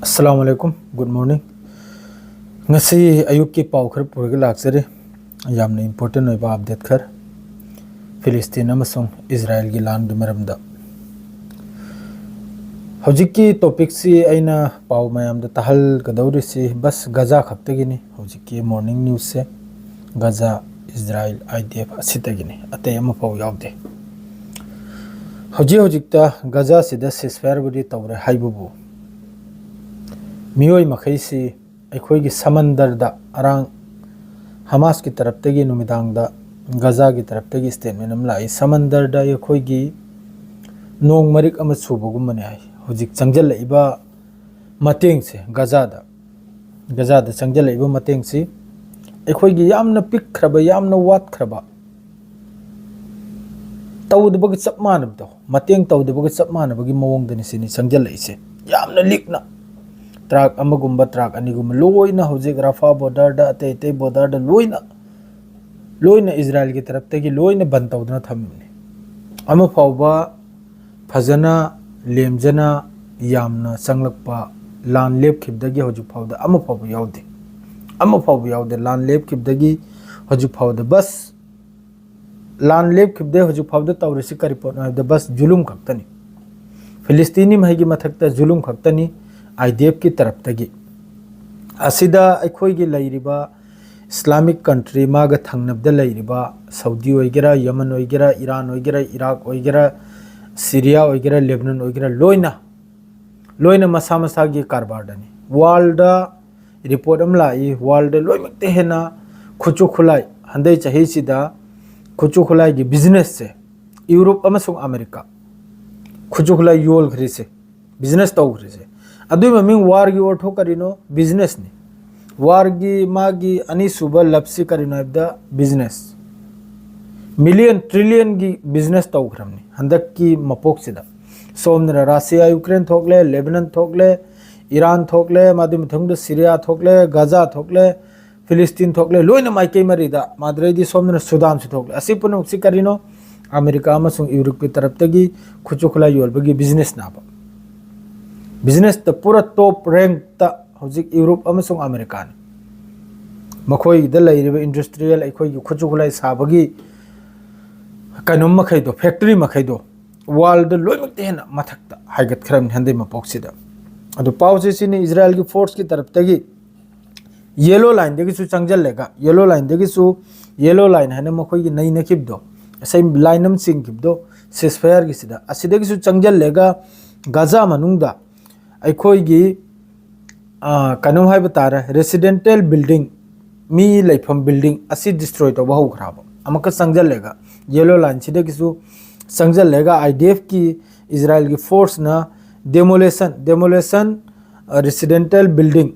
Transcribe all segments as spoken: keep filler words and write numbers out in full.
ꯑꯁꯂꯥꯃꯨ ꯑꯂꯥꯏꯀꯨꯝ, good morning. ꯉꯁꯤ ꯑꯌꯨꯛꯀꯤ ꯄꯥꯎ ꯈꯔ ꯄꯨꯔꯒ ꯂꯥꯛꯆꯔꯤ꯫ ꯌꯥꯝꯅ ꯏꯝꯄꯣꯔꯇꯦꯟ ꯑꯣꯏꯕ ꯑꯞꯗꯦꯠ ꯈꯔ, ꯐꯤꯂꯤꯁꯇꯤꯟ ꯑꯃꯁꯨꯡ ꯏꯖꯔꯥꯏꯜꯒꯤ ꯂꯥꯟꯒꯤ ꯃꯔꯝꯗ꯫ ꯍꯧꯖꯤꯛꯀꯤ ꯇꯣꯄꯤꯛꯁꯤ ꯑꯩꯅ ꯄꯥꯎ ꯃꯌꯥꯝꯗ ꯇꯥꯍꯜꯒꯗꯧꯔꯤꯁꯤ ꯕꯁ ꯒꯖꯥ ꯈꯛꯇꯒꯤꯅꯤ꯫ ꯍꯧꯖꯤꯛꯀꯤ ꯃꯣꯔꯅꯤꯡ ꯅ꯭ꯌꯨꯁꯁꯦ ꯒꯖꯥ, ꯏꯖꯔꯥꯏꯜ, ꯑꯥꯏ ꯗꯤ ꯑꯦꯐ ꯑꯁꯤꯗꯒꯤꯅꯤ, ꯑꯇꯩ ꯑꯃꯐꯥꯎ ꯌꯥꯎꯗꯦ꯫ ꯍꯧꯖꯤꯛ ꯍꯧꯖꯤꯛꯇ ꯒꯖꯥꯁꯤꯗ ꯁꯤꯁꯐꯥꯌꯔꯕꯨꯗꯤ ꯇꯧꯔꯦ ꯍꯥꯏꯕꯕꯨ, ꯃꯤꯑꯣꯏ ꯃꯈꯩꯁꯤ ꯑꯩꯈꯣꯏꯒꯤ ꯁꯃꯟꯗꯔꯗ ꯑꯔꯥꯡ ꯍꯃꯥꯁꯀꯤ ꯇꯔꯞꯇꯒꯤ ꯅꯨꯃꯤꯗꯥꯡꯗ ꯒꯖꯥꯒꯤ ꯇꯔꯞꯇꯒꯤ ꯁ꯭ꯇꯦꯠꯃꯦꯟ ꯑꯃ ꯂꯥꯛꯏ꯫ ꯁꯃꯟꯗꯔꯗ ꯑꯩꯈꯣꯏꯒꯤ ꯅꯣꯡ ꯃꯔꯤꯛ ꯑꯃ ꯆꯨꯕꯒꯨꯝꯕꯅꯤ ꯍꯥꯏ꯫ ꯍꯧꯖꯤꯛ ꯆꯪꯁꯤꯜꯂꯛꯏꯕ ꯃꯇꯦꯡꯁꯦ, ꯒꯖꯥꯗ, ꯒꯖꯥꯗ ꯆꯪꯁꯤꯜꯂꯛꯏꯕ ꯃꯇꯦꯡꯁꯤ ꯑꯩꯈꯣꯏꯒꯤ ꯌꯥꯝꯅ ꯄꯤꯛꯈ꯭ꯔꯕ, ꯌꯥꯝꯅ ꯋꯥꯠꯈ꯭ꯔꯕ, ꯇꯧꯗꯕꯒ ꯆꯞ ꯃꯥꯟꯅꯕꯗꯣ, ꯃꯇꯦꯡ ꯇꯧꯗꯕꯒ ꯆꯞ ꯃꯥꯟꯅꯕꯒꯤ ꯃꯑꯣꯡꯗꯅꯤ ꯁꯤꯅꯤ ꯆꯪꯁꯤꯜꯂꯛꯏꯁꯦ꯫ ꯌꯥꯝꯅ ꯂꯤꯛꯅ, ꯇ꯭ꯔꯥꯛ ꯑꯃꯒꯨꯝꯕ, ꯇ꯭ꯔꯥꯛ ꯑꯅꯤꯒꯨꯝꯕ, ꯂꯣꯏꯅ ꯍꯧꯖꯤꯛ ꯔꯥꯐꯥ ꯕꯣꯔꯗꯔꯗ, ꯑꯇꯩ ꯑꯇꯩ ꯕꯣꯔꯗꯔꯗ ꯂꯣꯏꯅ, ꯂꯣꯏꯅ ꯏꯖꯔꯥꯏꯜꯒꯤ ꯇꯔꯞꯇꯒꯤ ꯂꯣꯏꯅ ꯕꯟ ꯇꯧꯗꯨꯅ ꯊꯝꯃꯤꯕꯅꯤ꯫ ꯑꯃ ꯐꯥꯎꯕ ꯐꯖꯅ, ꯂꯦꯝꯖꯅ, ꯌꯥꯝꯅ ꯆꯪꯂꯛꯄ, ꯂꯥꯟ ꯂꯦꯞꯈꯤꯕꯗꯒꯤ ꯍꯧꯖꯤꯛ ꯐꯥꯎꯗ ꯑꯃ ꯐꯥꯎꯕ ꯌꯥꯎꯗꯦ꯫ ꯑꯃ ꯐꯥꯎꯕ ꯌꯥꯎꯗꯦ꯫ ꯂꯥꯟ ꯂꯦꯞꯈꯤꯕꯗꯒꯤ ꯍꯧꯖꯤꯛ ꯐꯥꯎꯗ ꯕꯁ, ꯂꯥꯟ ꯂꯦꯞꯈꯤꯕꯗꯒꯤ ꯍꯧꯖꯤꯛ ꯐꯥꯎꯗ ꯇꯧꯔꯤꯁꯤ ꯀꯔꯤ ꯄꯣꯠꯅꯣ ꯍꯥꯏꯕꯗ ꯕꯁ ꯖꯨꯂꯨꯝ ꯈꯛꯇꯅꯤ꯫ ꯐꯤꯂꯤꯁꯇꯤꯅꯤ ꯃꯍꯩꯒꯤ ꯃꯊꯛꯇ ꯖꯨꯂꯨꯝ ꯈꯛꯇꯅꯤ꯫ I D ꯑꯦꯐꯀꯤ ꯇꯔꯞꯇꯒꯤ꯫ ꯑꯁꯤꯗ ꯑꯩꯈꯣꯏꯒꯤ ꯂꯩꯔꯤꯕ ꯏꯁꯂꯥꯃꯤꯛ ꯀꯟꯇ꯭ꯔꯤ, ꯃꯥꯒ ꯊꯪꯅꯕꯗ ꯂꯩꯔꯤꯕ ꯁꯧꯗꯤ ꯑꯣꯏꯒꯦꯔꯥ, ꯌꯃꯟ ꯑꯣꯏꯒꯦꯔꯥ, ꯏꯔꯥꯟ ꯑꯣꯏꯒꯦꯔꯥ, ꯏꯔꯥꯛ ꯑꯣꯏꯒꯦꯔꯥ, ꯁꯤꯔꯤꯌꯥ ꯑꯣꯏꯒꯦꯔꯥ, ꯂꯦꯕꯅꯟ ꯑꯣꯏꯒꯦꯔꯥ, ꯂꯣꯏꯅ, ꯂꯣꯏꯅ ꯃꯁꯥ ꯃꯁꯥꯒꯤ ꯀꯔꯕꯥꯔꯗꯅꯤ꯫ ꯋꯥꯔꯜꯗ ꯔꯤꯄꯣꯔꯠ ꯑꯃ ꯂꯥꯛꯏ, ꯋꯥꯔꯜꯗ ꯂꯣꯏꯅꯃꯛꯇ ꯍꯦꯟꯅ ꯈꯨꯠꯁꯨ ꯈꯨꯠꯂꯥꯏ, ꯍꯟꯗꯛ ꯆꯍꯤꯁꯤꯗ ꯈꯨꯠꯁꯨ ꯈꯨꯠꯂꯥꯏꯒꯤ ꯕꯤꯖꯤꯅꯦꯁꯁꯦ, ꯌꯨꯔꯣꯞ ꯑꯃꯁꯨꯡ ꯑꯃꯦꯔꯤꯀꯥ, ꯈꯨꯠꯁꯨ ꯈꯨꯠꯂꯥꯏ ꯌꯣꯜꯈ꯭ꯔꯤꯁꯦ, ꯕꯤꯖꯤꯅꯦꯁ ꯇꯧꯈ꯭ꯔꯤꯁꯦ, ꯑꯗꯨꯏ ꯃꯃꯤꯡ ꯋꯥꯔꯒꯤ ꯑꯣꯔꯊꯣ ꯀꯔꯤꯅꯣ? ꯕꯤꯖꯤꯅꯦꯁꯅꯤ꯫ ꯋꯥꯔꯒꯤ ꯃꯥꯒꯤ ꯑꯅꯤꯁꯨꯕ ꯂꯞꯁꯤ ꯀꯔꯤꯅꯣ ꯍꯥꯏꯕꯗ ꯕꯤꯖꯤꯅꯦꯁ꯫ ꯃꯤꯂꯤꯌꯟ, ꯇ꯭ꯔꯤꯂꯤꯌꯟꯒꯤ ꯕꯤꯖꯤꯅꯦꯁ ꯇꯧꯈ꯭ꯔꯕꯅꯤ ꯍꯟꯗꯛꯀꯤ ꯃꯄꯣꯛꯁꯤꯗ꯫ ꯁꯣꯝꯗꯅ ꯔꯁꯤꯌꯥ, ꯌꯨꯀ꯭ꯔꯦꯟ ꯊꯣꯛꯂꯦ, ꯂꯦꯕꯅꯟ ꯊꯣꯛꯂꯦ, ꯏꯔꯥꯟ ꯊꯣꯛꯂꯦ, ꯃꯗꯨ ꯃꯊꯪꯗ ꯁꯤꯔꯤꯌꯥ ꯊꯣꯛꯂꯦ, ꯒꯖꯥ ꯊꯣꯛꯂꯦ, ꯐꯤꯂꯤꯁꯇꯤꯟ ꯊꯣꯛꯂꯦ, ꯂꯣꯏꯅ ꯃꯥꯏꯀꯩ ꯃꯔꯤꯗ꯫ ꯃꯗꯨꯗꯩꯗꯤ ꯁꯣꯝꯗꯅ ꯁꯨꯗꯥꯟꯁꯨ ꯊꯣꯛꯂꯦ꯫ ꯑꯁꯤ ꯄꯨꯝꯅꯃꯛꯁꯤ ꯀꯔꯤꯅꯣ? ꯑꯃꯦꯔꯤꯀꯥ ꯑꯃꯁꯨꯡ ꯌꯨꯔꯣꯞꯀꯤ ꯇꯔꯞꯇꯒꯤ ꯈꯨꯠꯁꯨ ꯈꯨꯠꯂꯥꯏ ꯌꯣꯜꯕꯒꯤ ꯕꯤꯖꯤꯅꯦꯁꯅꯦꯕ꯫ ꯕꯤꯖꯤꯅꯦꯁꯇ ꯄꯨꯔꯥ ꯇꯣꯞ ꯔꯦꯡꯛꯇ ꯍꯧꯖꯤꯛ ꯌꯨꯔꯣꯞ ꯑꯃꯁꯨꯡ ꯑꯃꯦꯔꯤꯀꯥꯅꯤ꯫ ꯃꯈꯣꯏꯒꯤꯗ ꯂꯩꯔꯤꯕ ꯏꯟꯗꯁꯇ꯭ꯔꯤꯌꯦꯜ, ꯑꯩꯈꯣꯏꯒꯤ ꯈꯨꯠꯁꯨ ꯈꯨꯠꯂꯥꯏ ꯁꯥꯕꯒꯤ ꯀꯩꯅꯣꯝ ꯃꯈꯩꯗꯣ, ꯐꯦꯛꯇꯔꯤ ꯃꯈꯩꯗꯣ ꯋꯥꯔꯜꯗ ꯂꯣꯏꯅꯃꯛꯇ ꯍꯦꯟꯅ ꯃꯊꯛꯇ ꯍꯥꯏꯒꯠꯈ꯭ꯔꯕꯅꯤ ꯍꯟꯗꯛ ꯃꯄꯣꯛꯁꯤꯗ꯫ ꯑꯗꯨ ꯄꯥꯎꯁꯦ ꯁꯤꯅꯤ, ꯏꯖꯔꯥꯏꯜꯒꯤ ꯐꯣꯔꯁꯀꯤ ꯇꯔꯞꯇꯒꯤ ꯌꯦꯂꯣ ꯂꯥꯏꯟꯗꯒꯤꯁꯨ ꯆꯪꯁꯤꯜꯂꯒ, ꯌꯦꯂꯣ ꯂꯥꯏꯟꯗꯒꯤꯁꯨ, ꯌꯦꯂꯣ ꯂꯥꯏꯟ ꯍꯥꯏꯅ ꯃꯈꯣꯏꯒꯤ ꯅꯩꯅꯈꯤꯕꯗꯣ, ꯉꯁꯥꯏ ꯂꯥꯏꯟ ꯑꯃ ꯆꯤꯡꯈꯤꯕꯗꯣ, ꯁꯤꯁꯐꯌꯔꯒꯤꯁꯤꯗ, ꯑꯁꯤꯗꯒꯤꯁꯨ ꯆꯪꯁꯤꯜꯂꯒ ꯒꯥꯖꯥ ꯃꯅꯨꯡꯗ ꯑꯩꯈꯣꯏꯒꯤ, ꯑ, ꯀꯩꯅꯣꯝ ꯍꯥꯏꯕ ꯇꯥꯔꯦ, ꯔꯦꯁꯤꯗꯦꯟꯇꯦꯜ ꯕꯤꯜꯗꯤꯡ, ꯃꯤ ꯂꯩꯐꯝ ꯕꯤꯜꯗꯤꯡ ꯑꯁꯤ ꯗꯤꯁꯇ꯭ꯔꯣꯏ ꯇꯧꯕ ꯍꯧꯈ꯭ꯔꯕ꯫ ꯑꯃꯨꯛꯀ ꯆꯪꯁꯤꯜꯂꯒ ꯌꯦꯂꯣ ꯂꯥꯏꯟꯁꯤꯗꯒꯤꯁꯨ ꯆꯪꯁꯤꯜꯂꯒ IDFꯀꯤ, ꯏꯖꯔꯥꯏꯜꯒꯤ ꯐꯣꯔꯁꯅ demolition, demolition, ꯑ, residential building,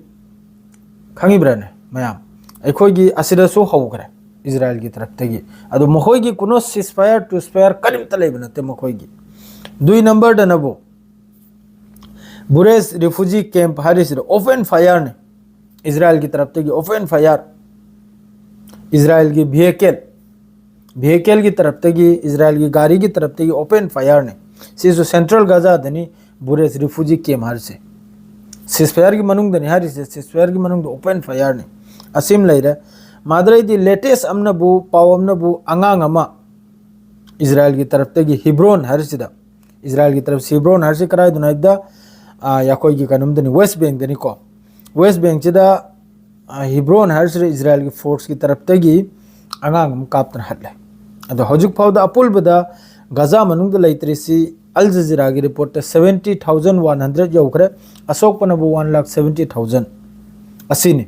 ꯈꯪꯉꯤꯕ꯭ꯔꯥꯅꯦ ꯃꯌꯥꯝ? ꯑꯩꯈꯣꯏꯒꯤ ꯑꯁꯤꯗꯁꯨ ꯍꯧꯈ꯭ꯔꯦ ꯏꯖꯔꯥꯏꯜꯒꯤ ꯇꯔꯞꯇꯒꯤ꯫ ꯑꯗꯣ ꯃꯈꯣꯏꯒꯤ ꯀꯨꯅꯣ ceasefire, ceasefire ꯀꯔꯤꯝꯇ ꯂꯩꯕ ꯅꯠꯇꯦ ꯃꯈꯣꯏꯒꯤ꯫ ꯗꯨꯏ ꯅꯝꯕꯔꯗꯅꯕꯨ ꯕꯨꯔꯦꯖ ꯔꯤꯐ꯭ꯌꯨꯖꯤ ꯀꯦꯝꯞ ꯍꯥꯏꯔꯤꯁꯤꯗ open fireꯅꯤ꯫ ꯏꯖꯔꯥꯏꯜꯒꯤ ꯇꯔꯞꯇꯒꯤ open fire꯫ ꯏꯖꯔꯥꯏꯜꯒꯤ vehicle, vehicleꯒꯤ ꯇꯔꯞꯇꯒꯤ, ꯏꯖꯔꯥꯏꯜꯒꯤ ꯒꯥꯔꯤꯒꯤ ꯇꯔꯞꯇꯒꯤ open fireꯅꯤ꯫ ꯁꯤꯁꯨ ꯁꯦꯟꯇ꯭ꯔꯦꯜ ꯒꯥꯖꯥꯗꯅꯤ ꯕꯨꯔꯦꯖ ꯔꯤꯐ꯭ꯌꯨꯖꯤ ꯀꯦꯝꯞ ꯍꯥꯏꯔꯤꯁꯦ꯫ ceasefireꯒꯤ ꯃꯅꯨꯡꯗꯅꯤ ꯍꯥꯏꯔꯤꯁꯦ, ceasefireꯒꯤ ꯃꯅꯨꯡꯗ open fireꯅꯤ꯫ ꯑꯁꯤꯃ ꯂꯩꯔꯦ꯫ ꯃꯗꯨꯗꯩꯗꯤ latest ꯑꯃꯅꯕꯨ, ꯄꯥꯎ ꯑꯃꯅꯕꯨ ꯑꯉꯥꯡ ꯑꯃ ꯏꯖꯔꯥꯏꯜꯒꯤ ꯇꯔꯞꯇꯒꯤ ꯍꯤꯕ꯭ꯔꯣꯟ ꯍꯥꯏꯔꯤꯁꯤꯗ, ꯏꯖꯔꯥꯏꯜꯒꯤ ꯇꯔꯞꯁꯤ ꯍꯤꯕ꯭ꯔꯣꯟ ꯍꯥꯏꯔꯤꯁꯤ ꯀꯗꯥꯏꯗꯅꯣ ꯍꯥꯏꯕꯗ, ꯑ, ꯑꯩꯈꯣꯏꯒꯤ ꯀꯩꯅꯣꯝꯗꯅꯤ, ꯋꯦꯁ ꯕꯦꯡꯗꯅꯤꯀꯣ꯫ ꯋꯦꯁ ꯕꯦꯡꯁꯤꯗ, ꯑ, ꯍꯤꯕ꯭ꯔꯣꯟ ꯍꯥꯏꯔꯤꯁꯤꯗ ꯏꯖꯔꯥꯏꯜꯒꯤ ꯐꯣꯔꯁꯀꯤ ꯇꯔꯞꯇꯒꯤ ꯑꯉꯥꯡ ꯑꯃ ꯀꯥꯞꯇꯅ ꯍꯥꯠꯂꯦ꯫ ꯑꯗꯣ ꯍꯧꯖꯤꯛ ꯐꯥꯎꯗ ꯑꯄꯨꯟꯕꯗ ꯒꯥꯖꯥ ꯃꯅꯨꯡꯗ ꯂꯩꯇ꯭ꯔꯤꯁꯤ ꯑꯜ ꯖꯖꯤꯔꯥꯒꯤ ꯔꯤꯄꯣꯔꯠꯇ seventy thousand one hundred ꯌꯧꯈ꯭ꯔꯦ꯫ ꯑꯁꯣꯛꯄꯅꯕꯨ one lakh seventy thousand꯫ ꯑꯁꯤꯅꯤ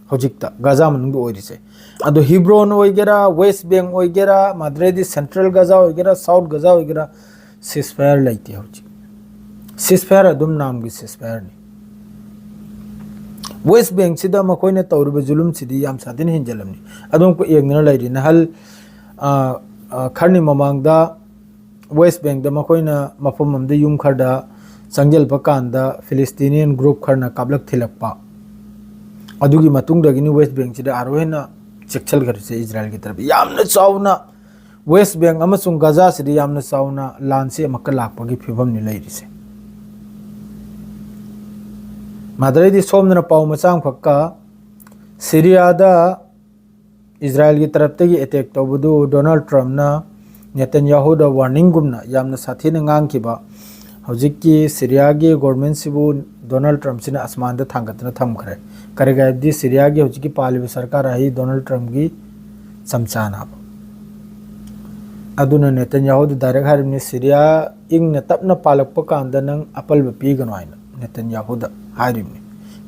ꯍꯧꯖꯤꯛꯇ ꯒꯥꯖꯥ ꯃꯅꯨꯡꯗ ꯑꯣꯏꯔꯤꯁꯦ꯫ ꯑꯗꯣ ꯍꯤꯕ꯭ꯔꯣꯟ ꯑꯣꯏꯒꯦꯔꯥ, ꯋꯦꯁ ꯕꯦꯡ ꯑꯣꯏꯒꯦꯔꯥ, ꯃꯗꯨꯗꯩꯗꯤ ꯁꯦꯟꯇ꯭ꯔꯦꯜ ꯒꯥꯖꯥ ꯑꯣꯏꯒꯦꯔꯥ, ꯁꯥꯎꯠ ꯒꯥꯖꯥ ꯑꯣꯏꯒꯦꯔꯥ, ceasefire ꯂꯩꯇꯦ ꯍꯧꯖꯤꯛ꯫ ceasefire ꯑꯗꯨꯝ ꯅꯥꯝꯒꯤ ceasefireꯅꯤ꯫ ꯋꯦꯁ ꯕꯦꯡꯁꯤꯗ ꯃꯈꯣꯏꯅ ꯇꯧꯔꯤꯕ ꯖꯨꯂꯨꯝꯁꯤꯗꯤ ꯌꯥꯝ ꯁꯥꯊꯤꯅ ꯍꯦꯟꯖꯜꯂꯝꯅꯤ꯫ ꯑꯗꯨꯝ ꯌꯦꯡꯗꯅ ꯂꯩꯔꯤ꯫ ꯅꯍꯥꯜ, ꯑ, ꯑ, ꯈꯔꯅꯤ ꯃꯃꯥꯡꯗ ꯋꯦꯁ ꯕꯦꯡꯗ ꯃꯈꯣꯏꯅ ꯃꯐꯝ ꯑꯃꯗ ꯌꯨꯝ ꯈꯔꯗ ꯆꯪꯁꯤꯜꯂꯛꯄ ꯀꯥꯟꯗ ꯐꯤꯂꯤꯁꯇꯤꯅꯤꯌꯟ ꯒ꯭ꯔꯨꯞ ꯈꯔꯅ ꯀꯥꯞꯂꯛ ꯊꯤꯜꯂꯛꯄ꯫ ꯑꯗꯨꯒꯤ ꯃꯇꯨꯡꯗꯒꯤꯅꯤ ꯋꯦꯁ ꯕꯦꯡꯁꯤꯗ ꯑꯥꯔ ꯑꯣ ꯍꯦꯟꯅ ꯆꯦꯛꯁꯤꯟꯈ꯭ꯔꯤꯁꯦ ꯏꯖꯔꯥꯏꯜꯒꯤ ꯇꯔꯐ꯫ ꯌꯥꯝꯅ ꯆꯥꯎꯅ ꯋꯦꯁ ꯕꯦꯡ ꯑꯃꯁꯨꯡ ꯒꯥꯖꯥꯁꯤꯗ ꯌꯥꯝꯅ ꯆꯥꯎꯅ ꯂꯥꯟꯁꯤ ꯑꯃꯨꯛꯀ ꯂꯥꯛꯄꯒꯤ ꯐꯤꯕꯝꯅꯤ ꯂꯩꯔꯤꯁꯦ꯫ ꯃꯗꯩꯗꯤ ꯁꯣꯝꯗꯅ ꯄꯥꯎ ꯃꯆꯥ ꯑꯃꯈꯛꯀ, ꯁꯤꯔꯤꯌꯥꯗ ꯏꯖꯔꯥꯌꯦꯜꯒꯤ ꯇꯔꯞꯇꯒꯤ ꯑꯦꯇꯦꯛ ꯇꯧꯕꯗꯨ ꯗꯣꯅꯥꯜꯗ ꯇ꯭ꯔꯝꯞꯅ ꯅꯦꯇꯟꯌꯥꯍꯨꯗ ꯋꯥꯔꯅꯤꯡꯒꯨꯝꯅ ꯌꯥꯝꯅ ꯁꯥꯊꯤꯅ ꯉꯥꯡꯈꯤꯕ꯫ ꯍꯧꯖꯤꯛꯀꯤ ꯁꯤꯔꯤꯌꯥꯒꯤ ꯒꯣꯔꯃꯦꯟꯁꯤꯕꯨ ꯗꯣꯅꯥꯜꯗ ꯇ꯭ꯔꯝꯞꯁꯤꯅ ꯑꯁꯃꯥꯟꯗ ꯊꯥꯡꯒꯠꯇꯨꯅ ꯊꯝꯈ꯭ꯔꯦ꯫ ꯀꯔꯤꯒꯤ ꯍꯥꯏꯕꯗꯤ ꯁꯤꯔꯤꯌꯥꯒꯤ ꯍꯧꯖꯤꯛꯀꯤ ꯄꯥꯜꯂꯤꯕ ꯁꯔꯀꯥꯔ ꯑꯁꯤ ꯗꯣꯅꯥꯜꯗ ꯇ꯭ꯔꯝꯞꯀꯤ ꯆꯝꯆꯥꯅꯕ꯫ ꯑꯗꯨꯅ ꯅꯦꯇꯟꯌꯥꯍꯨꯗ ꯗꯥꯏꯔꯦꯛ ꯍꯥꯏꯔꯤꯕꯅꯤ, "ꯁꯤꯔꯤꯌꯥ ꯏꯪꯅ ꯇꯞꯅ ꯄꯥꯜꯂꯛꯄ ꯀꯥꯟꯗ ꯅꯪ ꯑꯄꯜꯕ ꯄꯤꯒꯅꯨ" ꯍꯥꯏꯅ ꯅꯦꯇꯟꯌꯥꯍꯨꯗ ꯍꯥꯏꯔꯤꯕꯅꯤ꯫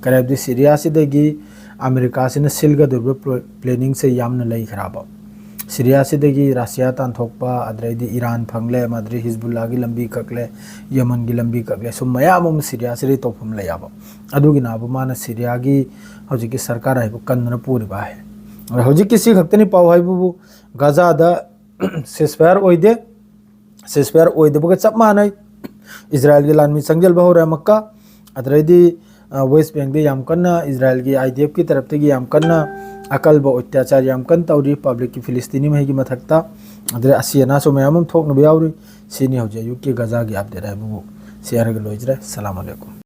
ꯀꯔꯤ ꯍꯥꯏꯕꯗꯤ ꯁꯤꯔꯤꯌꯥꯁꯤꯗꯒꯤ ꯑꯃꯦꯔꯤꯀꯥꯁꯤꯅ ꯁꯤꯜꯒꯗꯧꯔꯤꯕ ꯄ꯭ꯂꯣ-, ꯄ꯭ꯂꯦꯅꯤꯡꯁꯦ ꯌꯥꯝꯅ ꯂꯩꯈ꯭ꯔꯕ꯫ ꯁꯤꯔꯤꯌꯥꯁꯤꯗꯒꯤ ꯔꯁꯤꯌꯥ ꯇꯥꯟꯊꯣꯛꯄ, ꯑꯗꯩꯗꯤ ꯏꯔꯥꯟ ꯐꯪꯂꯦ, ꯃꯗꯨꯗꯒꯤ ꯍꯤꯖꯕꯨꯜꯂꯥꯒꯤ ꯂꯝꯕꯤ ꯀꯛꯂꯦ, ꯌꯃꯟꯒꯤ ꯂꯝꯕꯤ ꯀꯛꯂꯦ, ꯁꯨꯝ ꯃꯌꯥꯝ ꯑꯃ ꯁꯤꯔꯤꯌꯥꯁꯤꯗꯒꯤ ꯇꯧꯐꯝ ꯂꯩ ꯌꯥꯕ꯫ ꯑꯗꯨꯒꯤꯅꯕꯨ ꯃꯥꯅ ꯁꯤꯔꯤꯌꯥꯒꯤ ꯍꯧꯖꯤꯛꯀꯤ ꯁꯔꯀꯥꯔ ꯍꯥꯏꯕꯨ ꯀꯟꯗꯅ ꯄꯨꯔꯤꯕ ꯍꯥꯏ꯫ ꯑꯗ ꯍꯧꯖꯤꯛꯀꯤ ꯁꯤ ꯈꯛꯇꯅꯤ ꯄꯥꯎ ꯍꯥꯏꯕꯕꯨ, ꯒꯥꯖꯥꯗ ceasefire ꯑꯣꯏꯗꯦ꯫ Ceasefire ꯑꯣꯏꯗꯕꯒ ꯆꯞ ꯃꯥꯟꯅꯩ꯫ ꯏꯖꯔꯥꯌꯦꯜꯒꯤ ꯂꯥꯟꯃꯤ ꯆꯪꯁꯤꯟꯕ ꯍꯧꯔꯦ ꯑꯃꯨꯛꯀ꯫ ꯑꯗꯨꯗꯩꯗꯤ, ꯑ, ꯋꯦꯁ ꯕꯦꯡꯗ ꯌꯥꯝ ꯀꯟꯅ ꯏꯖꯔꯥꯌꯦꯜꯒꯤ IDFꯀꯤ ꯇꯔꯞꯇꯒꯤ ꯌꯥꯝ ꯀꯟꯅ ꯑꯀꯜꯕ ꯑꯇ꯭ꯌꯥꯆꯥꯔ ꯌꯥꯝ ꯀꯟꯅ ꯇꯧꯔꯤ ꯄꯕ꯭ꯂꯤꯛꯀꯤ ꯐꯤꯂꯤꯁꯇꯤꯅꯤ ꯃꯍꯩꯒꯤ ꯃꯊꯛꯇ꯫ ꯑꯗꯨꯗꯩ ꯑꯁꯤ ꯑꯅꯥꯁꯨ ꯃꯌꯥꯝ ꯑꯃ ꯊꯣꯛꯅꯕ ꯌꯥꯎꯔꯤ꯫ ꯁꯤꯅꯤ ꯍꯧꯖꯤꯛ ꯑꯌꯨꯛꯀꯤ ꯒꯥꯖꯥꯒꯤ update ꯍꯥꯏꯕꯕꯨ꯫ ꯁꯤ ꯍꯥꯏꯔꯒ ꯂꯣꯏꯖꯔꯦ꯫ ꯁꯂꯥꯝ ꯑꯂꯩꯀꯨꯝ꯫